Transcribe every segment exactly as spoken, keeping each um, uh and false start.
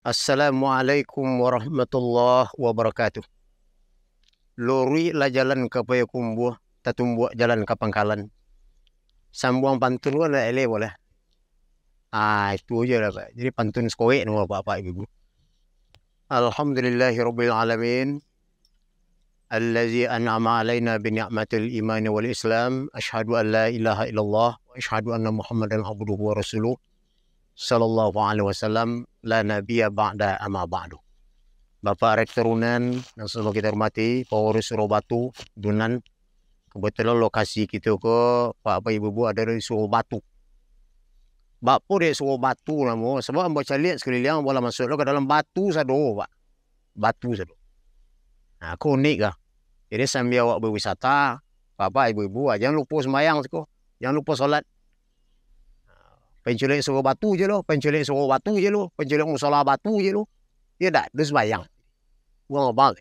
Assalamualaikum warahmatullahi wabarakatuh. Luruiklah jalan ka Payakumbuah, tatumbuak jalan ka Pangkalan. Sambuang pantun ko ndak eleh boleh. Ah, itu aja lah, Pak. Jadi pantun sekoek nama Bapak Ibu. Alhamdulillahirabbil alamin. Allazi an'ama alaina bi ni'matil imani wal islam. Asyhadu an la ilaha illallah wa asyhadu anna Muhammadan abduhu wa rasuluh. Sallallahu alaihi wasallam, la nabiyya ba'da, amma ba'du. Bapak Rektor Unan yang sama kita hormati, pengurus Surau Batu, Dunan, kebetulan lokasi kita ko, Pak, Bapak, Ibu, Ibu, ada di Surau Batu. Bapo dek Surau Batu namo? Sebab ambo caliak sekeliling, ambo lah masuk lo ka dalam batu sado, Pak. Batu sado. Nah, ko unik kah? Jadi, sambil awak berwisata, Bapak, Ibu, Ibu, ah, jangan lupo sembahyang siko. Jangan lupo solat. Penculik Surau Batu je lo, penculik Surau Batu je lo, penculik musola batu je lo. Iyo dak? Dak sembahyang. Urang abang.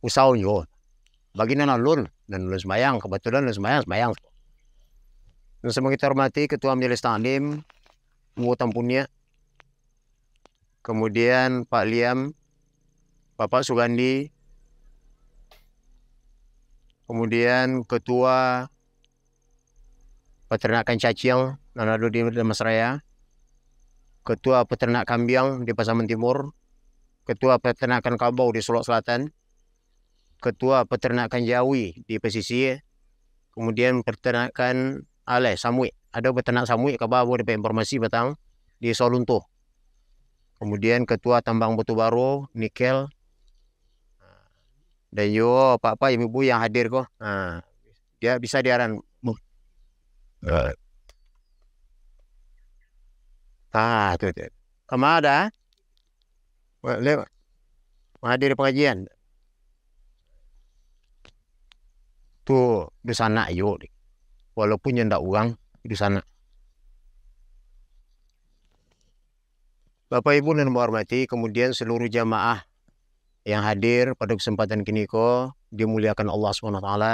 Usaho nyo. Bagi nan alun, nan alun sembahyang, kebetulan alun sembahyang, sembahyang. Nan sama kita hormati Ketua Majelis Taklim, Unggu Tampuniak, kemudian Pak Liam, Bapak Sugandi, kemudian Ketua Peternakan Caciang nan ado di Dharmasraya, Ketua Peternak Kambiang di Pasaman Timur, Ketua Peternakan Kabau di Solok Selatan, Ketua Peternakan Jawi di Pesisir, kemudian Peternakan Aleh Samuik. Ado peternak samuik ka bawah, dapek informasi patang di Solunto. Kemudian Ketua Tambang Batu Baro, Nikel, dan yo Pak-pak, Ibu-ibu yang hadir ko. Ha, dia bisa diaran. Ah, tu, tu. Kama ada? Lewat. Menghadiri pengajian. Tu, dunsanak yo, dek. Walaupun nyo ndak urang, dunsanak. Bapak Ibu nan bahormati, kemudian seluruh jamaah yang hadir pada kesempatan kini ko dimuliakan Allah Subhanahu Wa Taala.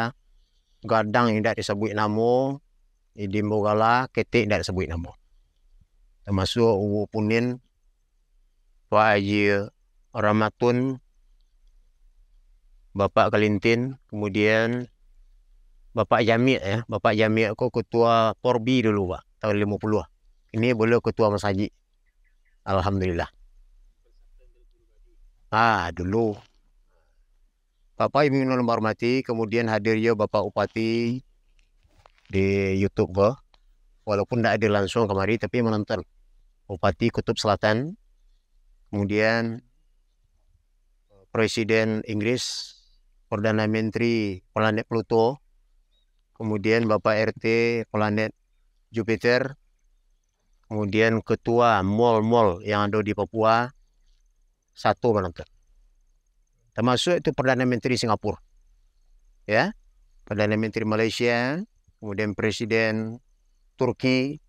Gadang indak disabuik namo, di Donggala, ketek indak disabuik namo. Tamasuak Uwu Punin, Pak Haji Ramatun, Bapak Kalintin, kemudian Bapak Jamik, ya. Bapak Jamik ko ketua Porbi dulu, Pak, tahun limo puluah. Ini beliau ketua masajik. Alhamdulillah. Ah, dulu. Bapak Ibu nan bahormati, kemudian hadir yo Bapak Bupati di YouTube ko. Walaupun ndak hadir langsung kamari, tapi menonton. Bupati Kutub Selatan, kemudian Presiden Inggris, Perdana Menteri planet Pluto, kemudian Bapak R T planet Jupiter, kemudian ketua mall-mall yang ada di Papua, satu menonton. Termasuk itu Perdana Menteri Singapura. Ya, Perdana Menteri Malaysia, kemudian Presiden Turki,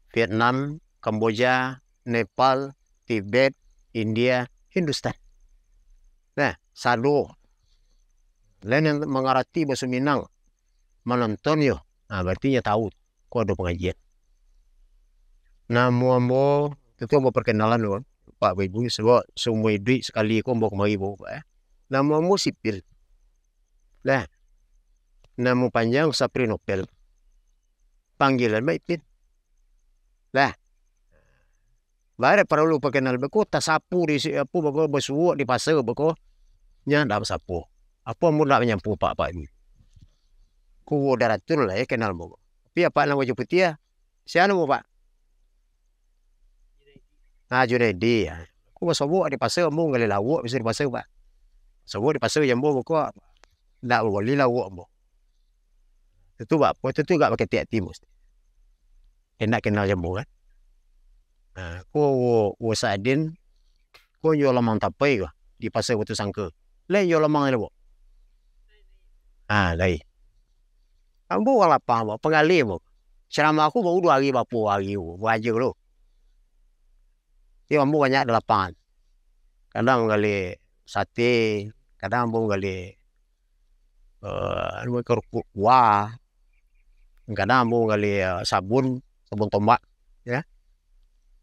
Vietnam, Kamboja, Nepal, Tibet, India, Hindustan. Nah, sado. Lain yang mangarati bahasa Minang, manonton yo. Nah, berarti nyo tahu ko ado pengajian. Namo ambo, tentu ambo perkenalan dulu, Pak, Ibu, sebab seumur iduik sekali ko ambo kamari, Bapak, eh. Namo ambo Sipil. Lah, namo panjang Sapri Nopel. Panggilan Mak Ipin. Lah, bara paralu pakenal beko, tasapu di si-, apo beko, basuok di pasa beko, nya ndak basapu. Apo ambo ndak manyampu Pak-pak ni? Kuwo daratul lah, ya, kenal ambo. Tapi apak nan baju putiah, sia namo, Pak? Ah, Junaidi, ya. Ku basobok di pasa, ambo manggali lawok biaso di pasa, Pak. Sobok di pasa jo ambo beko, ndak babali lawok ambo. Tentu bak-, tentu gak baketek ati, Bos. Indak kenal jo ambo, kan. Nah, ko wo, wo Saadin, ko nyo lamang tapai ko, di Pasa Batu Sangka. Lai nyo lamang ni, Bos. Ah, lai. Ambo urang lapang, Bos, panggali, Bos. Ceramah ko baru duo hari, barapo hari, Bos, bahajo lo. Iyo, ambo banyak di lapangan. Kadang manggali sate, kadang ambo manggali, eh, anu, karupuak kuah. Kadang ambo manggali, eh, sabun, sabun tombak, ya.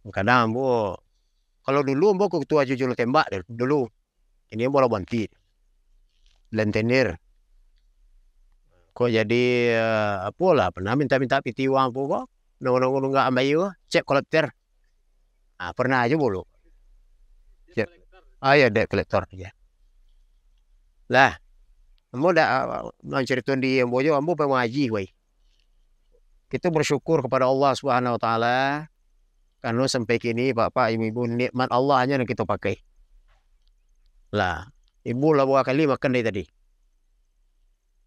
Kadang ambo Kalau dulu ambo ketua jujur tembak dulu. Kini ambo lah banti. Rentenir. Kok jadi, eh, apolah, pernah minta-minta piti uang apo ko? Nunggu-nunggu nunggak ambai ko, cek kolektor. Ah, pernah aja bulu. Cek. Ah, ya, dek kolektor aja. Lah, ambo dak, ah, mancerito di ambo jo, ambo memang haji, wai. Kita bersyukur kepada Allah Subhanahu Wa Taala, karena sampai kini, Bapak, Ibu, nikmat Allah aja yang kita pakai. Lah, Ibu lah dua kali makan dari tadi.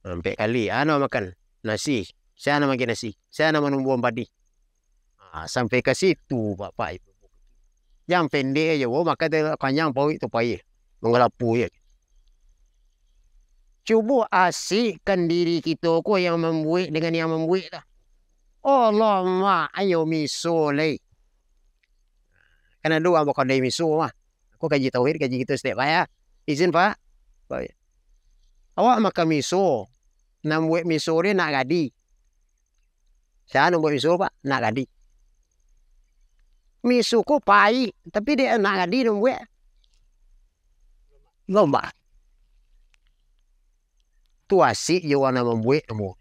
Ampek kali, anu makan nasi. Sia nan makan nasi, sia nan manumbuahan padi. Ah, sampai ka situ, Bapak Ibu. Yang pendek aja, wo, makan tu kanyang, paruik tu paih. Manggalapu je. Cubo asikkan diri kito ko yang mambuek dengan yang mambuek tu. Oh, lomak ayo miso lai. Kan ado urang bakodai miso mah. Aku kaji tauhid, kaji kito setiap payah. Izin, Pak. Baik. Awak makan miso. Nan buek miso dia nak gadi. Sia nan buek miso, Pak? Nak gadi. Miso ko paik, tapi dia nak gadi nan buek. Lomak. Tu asik jo urang nan mambuek namo.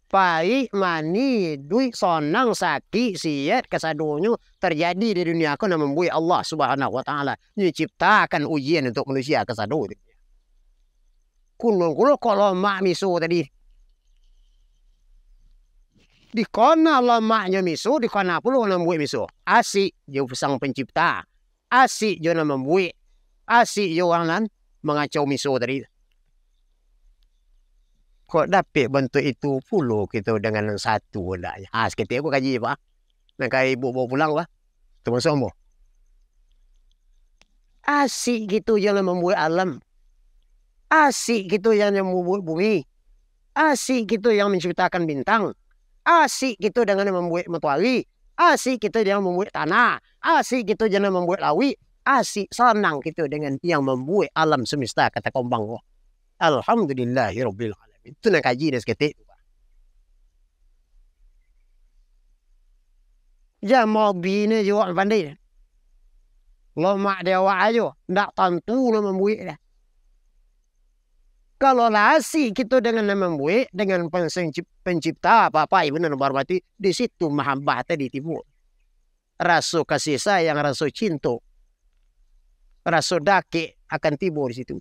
Paik, manih, iduik, sonang, sakik, siat, kasadonyo terjadi di dunia ko nan mambuek Allah Subhanahu Wa Taala. Nyo ciptakan ujian untuk manusia kasado. Kunun pulo kok lomak miso tadi. Dikona lomaknyo miso, dikona pulo nan buek miso. Asik jo Sang Pencipta. Asik jo nan mambuek. Asik jo urang nan mangacau miso tadi. Kok dapek bantuak itu pulo kito dengan nan satu andaknyo. Ah, saketek ko kaji, Pak. Nan ka ibu bawa pulang, Pak. Termasuk ambo. Asik kito yang mambuek alam. Asik kito yang, yang mambuek bumi. Asik kito yang menciptakan bintang. Asik kito dengan yang mambuek matoari. Asik kito yang mambuek tanah. Asik kito yang mambuek lauik. Asik, sanang kito dengan yang mambuek alam semesta kata kombang ko. Alhamdulillahirabbil alamin. Itu nan kaji dah saketek tu, Pak. Jan maobi ne jo awak pandai. Lomak di awak ajo, ndak tantu lo mambuek dah. Kalau lah asik kito dengan nan mambuek, dengan pensencip-, pencipta apa-apa, ibu nan bahormati, di situ mahabbah tadi tibo. Raso kasih sayang, raso cinto, raso dakek akan tibo di situ.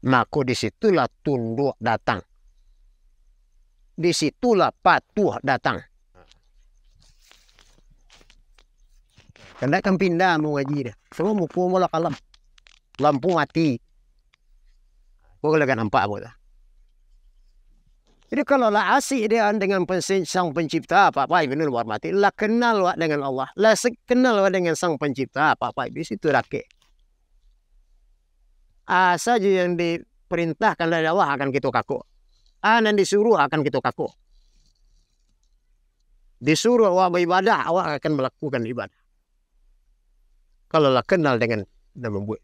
Mako, di situlah tunduak datang. Di situlah patuah datang. Kandak kan pindah mau ngaji dah. Semua muko malah kalam. Lampu mati. Kau kalau kan nampak apa tu? Jadi, kalau lah asik dia dengan pensen-, Sang Pencipta, apa-apa, ibu nan bahormati, lah kenal wak dengan Allah, lah se-, kenal wak dengan Sang Pencipta, apa-apa, di situ dakek. Asa jo yang diperintahkan dari Allah akan kito kako. A, nan disuruh akan kito kako. Disuruh awak baibadah, awak akan malakukan ibadah. Kalau lah kenal dengan nan mambuek.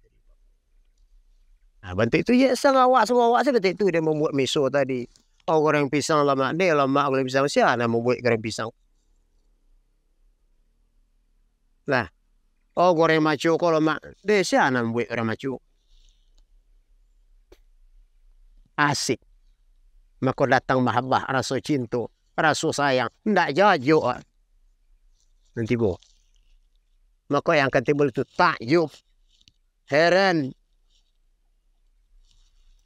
Nah, bantuak itu, ya, sang awak, sang awak sajo bantuak itu, dia mambuek miso tadi. Oh, goreng pisang lamak, deh, lamak goreng pisang, sia nan mambuek goreng pisang? Nah, oh, goreng maco ko lamak, deh, sia nan mambuek goreng maco? Asik. Mako datang mahabbah, raso cinto, raso sayang. Ndak jajo, ah. Nan tibo. Mako yang akan timbul itu takjub, heran.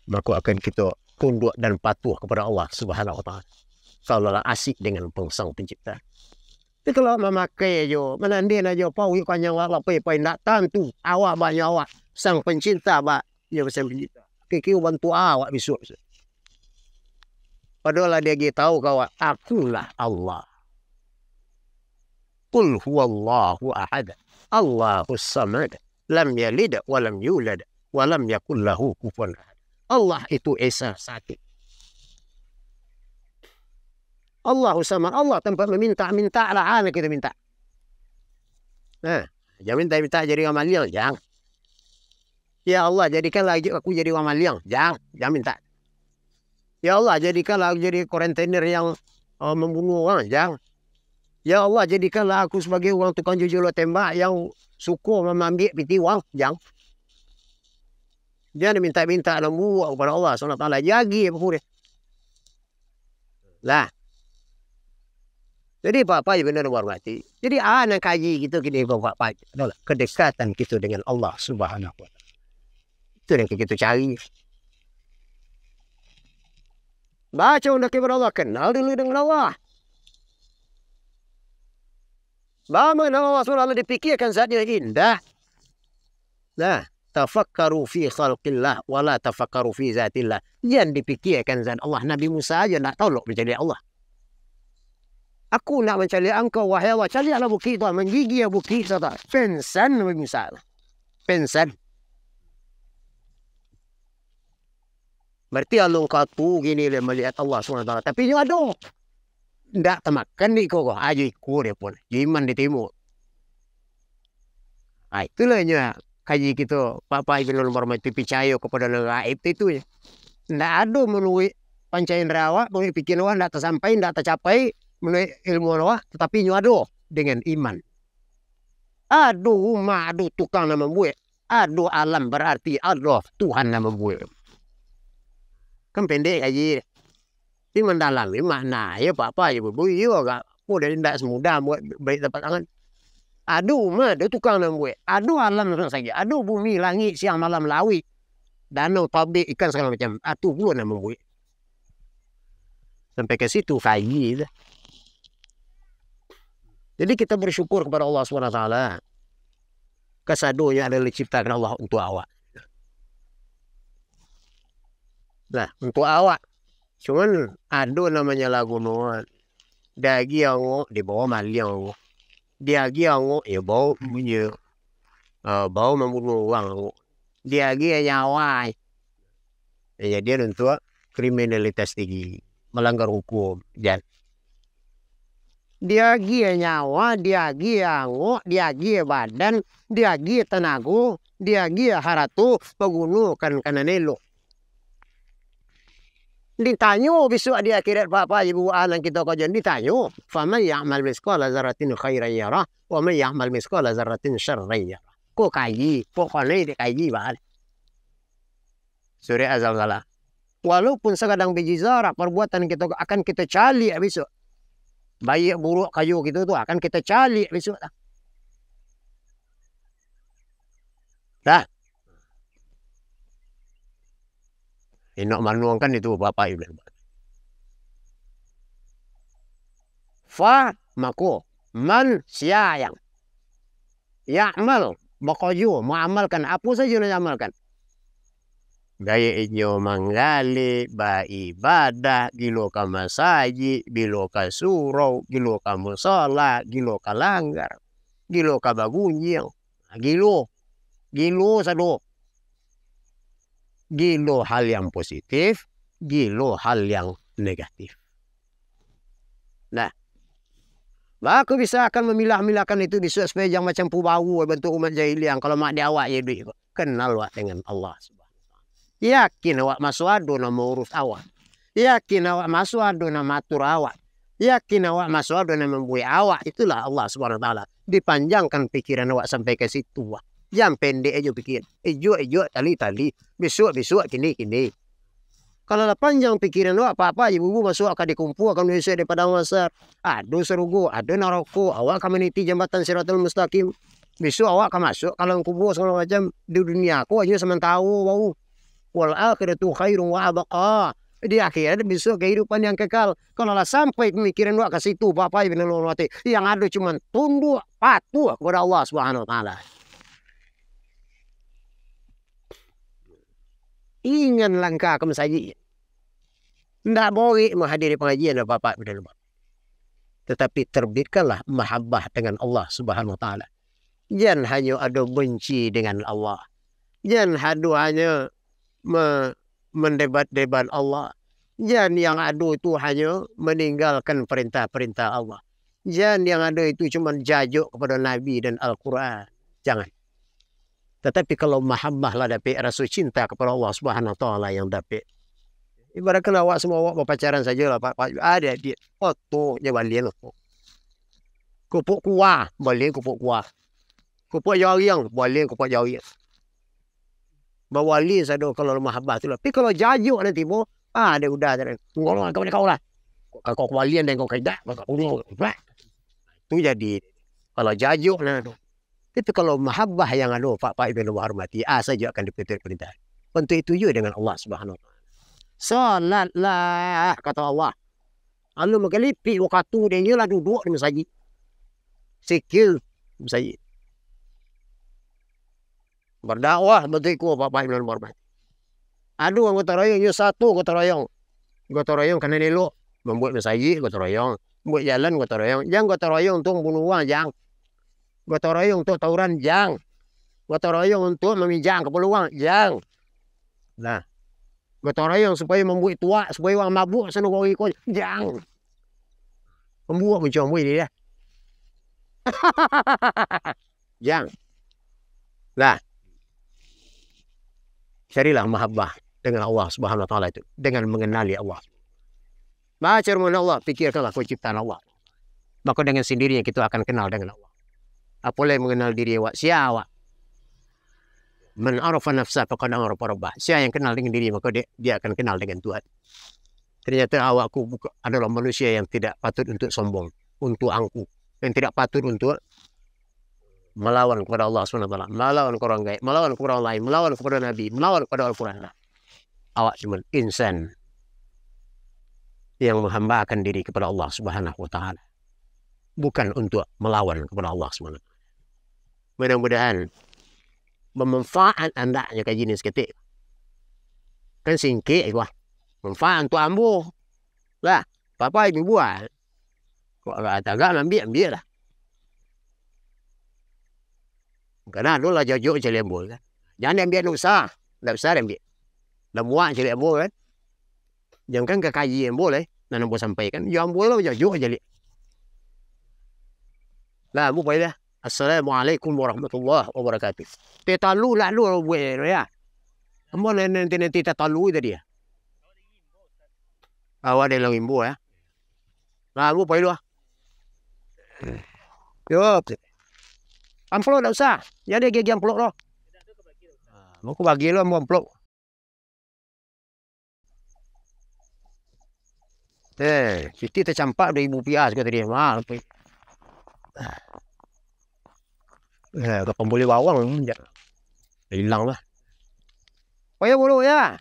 Mako akan kito tunduk dan patuh kepada Allah Subhanahu Wa Taala. Kalau lah asik dengan Sang Pencipta. Tapi kalau mamakai ajo, manandian ajo, paruik kanyang awak lapai pai, ndak tantu awak banyak awak, Sang Pencipta ba-, iyo, Sang Pencipta. Kikio bantuak awak bisuak. Padahal lah dia agi tahu ka awak, "Akulah Allah. Qul huwallahu ahad. Allahus samad. Lam yalid wa lam yulad. Wa lam yakul lahu kufuwan ahad." Allah itu Esa Satu. Allahu Samad, Allah tempat meminta, mintalah, ah, kita minta. Nah, jangan minta-minta jadi urang maliang, jangan. Ya Allah, jadikanlah aku jadi urang maliang, jangan, jangan minta. Ya Allah, jadikanlah aku jadi rentenir yang, eh, membunuh orang, jangan. Ya Allah, jadikanlah aku sabagai urang tukang jojolo tembak yang suko mamambiak pitih urang, jan. Jan mintak-mintak lambuak kapado Allah Subhanahu Wa Taala. Jagi apa kurang. Lah. Jadi, Bapak Ibu nan hormati. Jadi, ah, nan kaji kito kini, Bapak, Bapak, adalah kedekatan kito dengan Allah Subhanahu Wa Taala. Itu yang kito cari. Baco undak kepada Allah, kenal dulu dengan Allah. Ba mengenal Allah Subhanahu Wa Taala, dipikirkan zat yang indah. Nah, tafakkaru fi khalqillah, wala tafakkaru fi zatillah. Jan dipikirkan zat Allah. Nabi Musa aja ndak tahu lo mancaliak Allah. Aku nak mancaliak Engkau, wahai Allah. Caliaklah bukik tu, manggigil bukik tu. Pengsan Nabi Musa. Pengsan. Berarti alun katu kini lai malihat Allah Subhanahu Wa Taala. Tapi inyo ado. Ndak tamakan dek iko ko. Ajo iko dia pun. Jo iman diterimo. Ah, itulah inyo kaji kito, Bapak Ibu nan hormati, picayo kapado nan gaib tu, itu. Ndak ado manuruik panca indera awak, manuruik pikiran awak, ndak tasampai, ndak tacapai manuruik ilmu awak, tatapi inyo ado dengan iman. Ado rumah, ado tukang nan mambuek. Ado alam, bararti ado Tuhan nan mambuek. Kan pendek kaji. Tapi mandalami makna, iyo, Bapak Ibu, iyo agak, oh, dari ndak semudah buat baik tapak tangan. Ado rumah, ado tukang nan mambuek. Ado alam nan sajo. Ado bumi, langik, siang, malam, lauik. Danau, pabrik, ikan, sagalo macam. Atu pulo nan mambuek. Sampai ka situ kaji tu. Jadi, kita bersyukur kepada Allah Subhanahu Wa Taala. Kasadonyo adalah diciptakan Allah untuk awak. Nah, untuk awak. Cuman ado nan manyalahgunoan. Diagiah angok, dibawa maliang angok. Diagiah angok, yo bawa bunyi, ah, bawa mambunuah urang angok. Diagiah nyawa, eh. Kajadian untuak kriminalitas tinggi, malanggar hukum, jan. Diagiah nyawa, diagiah angok, diagiah badan, diagiah tanago, diagiah harato, pagunokan ka nan elok. Ditanyo bisuak di akhirat, Bapak Ibu, anak kito ko jan ditanyo, "Faman ya'mal misqala dzarratin khairan yarah, wa man ya'mal misqala dzarratin syarran yarah." Ko kaji, pokoknyo dek kaji, Bang. Surah Az-Zalzalah. Walaupun sakadang biji zarah, perbuatan kito akan kito caliak bisuak. Baiak buruak kayo kito tu akan kito caliak bisuak lah. Dah. Inok manuangkan itu Bapak Ibu. Fa, mako, man, sia yang. Ya'mal, bakojo, maamalkan, apo sajo nan diamalkan. Baik inyo manggaleh, baibadah, gilo ka masajik, gilo ka surau, gilo ka musala, gilo ka langgar, gilo ka bagunjiang. Gilo. Gilo sado. Gilo hal yang positif, gilo hal yang negatif. Nah, mako bisa akan mamilah-milahkan itu bisuak supaya jan macam pubau bantuak umat jahiliah, kalau mak di awak je duit ko. Kenal awak dengan Allah Subhanahu Wa Taala. Yakin awak masuak ado nan maurus awak. Yakin awak masuak ado nan maatur awak. Yakin awak masuak ado nan mambuek awak. Itulah Allah Subhanahu Wa Taala. Dipanjangkan pikiran awak sampai ka situ, wah. Jan pendek ajo pikiran. Ijuak-ijuak, tali-tali. Bisuak-bisuak, kini-kini. Kalau lah panjang pikiran awak, Bapak, Ibu-ibu, masuak ka dikumpuakan bisuak di padang mahsyar. Ado sarugo, ado narako, awak ka maniti jambatan Siratal Mustaqim. Bisuak awak ka masuak ka dalam kubua sagalo macam. Di dunia ko hanyo samantaro baru. Wal akhiratu khairun wa abqa. Di akhirat bisuak kahidupan yang kekal. Kalau lah sampai pamikiran awak ka situ, Bapak, Ibu, nan hormati, yang ado cuman tunduak, patuah kepada Allah Subhanahu Wa Taala. Ingan langkah ka masajik. Ndak borek mahadiri pangajian, Bapak, Ibu, nan hormati. Tatapi terbitkanlah mahabbah dengan Allah Subhanahu Wa Taala. Jan hanyo ado benci dengan Allah. Jan ado hanyo me-, mendebat-debat Allah. Jan yang ado itu hanyo meninggalkan perintah-perintah Allah. Jan yang ado itu cuma jajok kepada Nabi dan Al-Quran. Jangan. Tatapi kalau mahabbah lah dapek, raso cinta kepada Allah Subhanahu Wa Taala yang dapek. Ibaratkan awak samo awak bapacaran sajolah, Pak, Pak, ada dia. Oh, tu je balian tu. Kupok kuah, balian kupok kuah. Kupok jariang, balian kupok jariang. Bawalian sado kalau mahabbah tu lah. Tapi kalau jajuak nanti, bo, ah, ada udah tadi. Ngolong kau ni kau lah. Kau kualian dan kau kaidak, kau kualian. Bah. Tu jadi, kalau jajuak nah tu. Tapi kalau mahabbah yang anu, Pak, Pak Ibu yang hormati, ah, saja akan diperintah. Untuk itu juga dengan Allah Subhanahu wa Taala. Salatlah, kata Allah. Anu magalipik wakatu dia, iyolah duduk di masajid. Sikil di masajid. Berdakwah betul ko, Bapak Ibu hormati. Ado anggota royong, yo satu anggota royong. Anggota royong kana elok, mambuek masajid anggota royong, mambuek jalan anggota royong. Jan anggota royong tu mambunuh urang, jan. Anggota royong tu tawuran, jan. Anggota royong tu maminjam kapalo urang, jan. Nah. Anggota royong supayo mambuek tuak, supayo urang mabuk, sano urang iko, jan. Mambuek macam mambuek ni dah. Jan. Lah. Carilah mahabbah dengan Allah Subhanahu wa Taala itu, dengan mengenali Allah. Baca mengenal Allah, pikirkanlah penciptaan Allah. Maka dengan sendirinya kita akan kenal dengan Allah. Apo lai mengenal diri awak, sia awak? Man arafa nafsah faqad arafa rabbah. Sia yang kenal dengan diri, maka dia, dia akan kenal dengan Tuhan. Ternyata awakku buka-, adalah manusia yang tidak patut untuk sombong, untuk angkuh, yang tidak patut untuk malawan kepada Allah Subhanahu wa Taala, malawan kepada orang gaib, malawan kepada orang lain, malawan kepada Nabi, malawan kepada Al-Quran. Awak cuma insan yang menghambakan diri kepada Allah Subhanahu wa Taala, bukan untuk melawan kepada Allah Subhanahu wa Taala. Mudah-mudahan bermanfaat andaknya kaji ni saketek. Kan singkek ko. Manfaat untuk ambo. Lah, apa-apa ibu buat. Kok agak tagak, ambiak, ambiak lah. Karena ado lah jojok caliak ambo kan. Jangan diambiak, ndak usah. Ndak usah diambiak. Lah muak caliak ambo kan. Jangan ka kaji ambo lai, nan ambo sampaikan. Yo ambo lah jojok caliak. Lah, ambo pai lah. Assalamualaikum warahmatullahi wabarakatuh. Teh talu lah lu buek ya. Ambo nanti-nanti teh talu tadi ya. Awak ada yang imbo ya. Nah, ambo pai lu ah. Yo. Amplop ndak usah. Jadi gigi amplop tu. Mau ku bagi lu ambo amplop. Eh, siti tacampak duo ribu rupiah sajo tadi. Mahal tu. Eh, ka pambali bawang, ja. Ilang lah. Payah bulu ya.